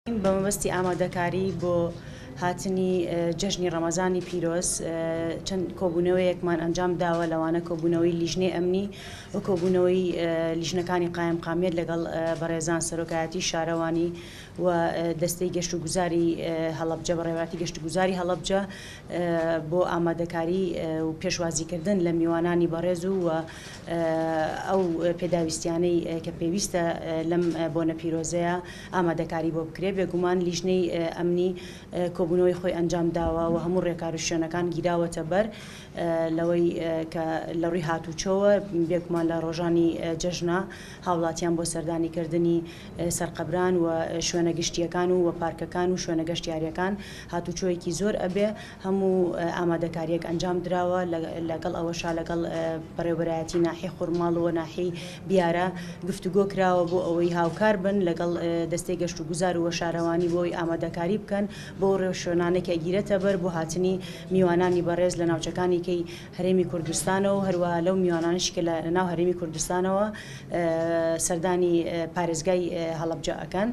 بە مەبەستی ئامادەکاری بۆ هاتنی جەژنی ڕەمەزانی پیرۆز چەند کۆبوونەوەیەکمان ئەنجام داوە لەوانە کۆبوونەوەی لیژنەی ئەمنی و کۆبوونەوەی لیژنەکانی قایمقامیەت لەگەڵ بەڕێزان سەرۆکایەتی شارەوانی و دەستەی گەشتوگوزاری هەڵەبجە بەڕێوەبەرایەتی گەشتوگوزاری هەڵەبجە بۆ ئامادەکاری و پێشوازیکردن لە میوانانی بەڕێز و ئەو پێداویستیانەی کە پێویستە لەم بۆنە پیرۆزەیە ئامادەکاری بۆ بکرێت، بێگومان لیژنەی ئەمنی کۆبوونەوەی خۆی ئەنجام داوە و هەموو ڕێکار و شوێنەکان گیراوەتە بەر لەوەی کە لە ڕووی هاتوچۆوە بێگومان لە ڕۆژانی جەژنە هاوڵاتیان بۆ سەردانی کردنی سەرقەبران و شوێنە گشتییەکان و پارکەکان و شوێنە گەشتیارییەکان هاتوچۆیەکی زۆر ئەبێ هەموو ئامادەکارییەک ئەنجام دراوە، لەگەڵ ئەوەشا لەگەڵ بەڕێوەبەرایەتی ناحیەی خورماڵ و ناحیەی بیارە گفتوگۆ کراوە بۆ ئەوەی هاوکار بن لەگەڵ دەستەی گەشتوگوزار و شارەوانی بۆ ئەوەی ئامادەکاری بکەن بۆ ئەو ڕێوشوێنانەی کە ئەگیرێتە بەر بۆ هاتنی میوانانی بەڕێز لە ناوچەکانی کەی هەرێمی کوردستانەوە و هەروەها لەو میوانانەشی کە لە ناو هەرێمی کوردستانەوە سەردانی پارێزگای هەڵەبجە ئەکەن.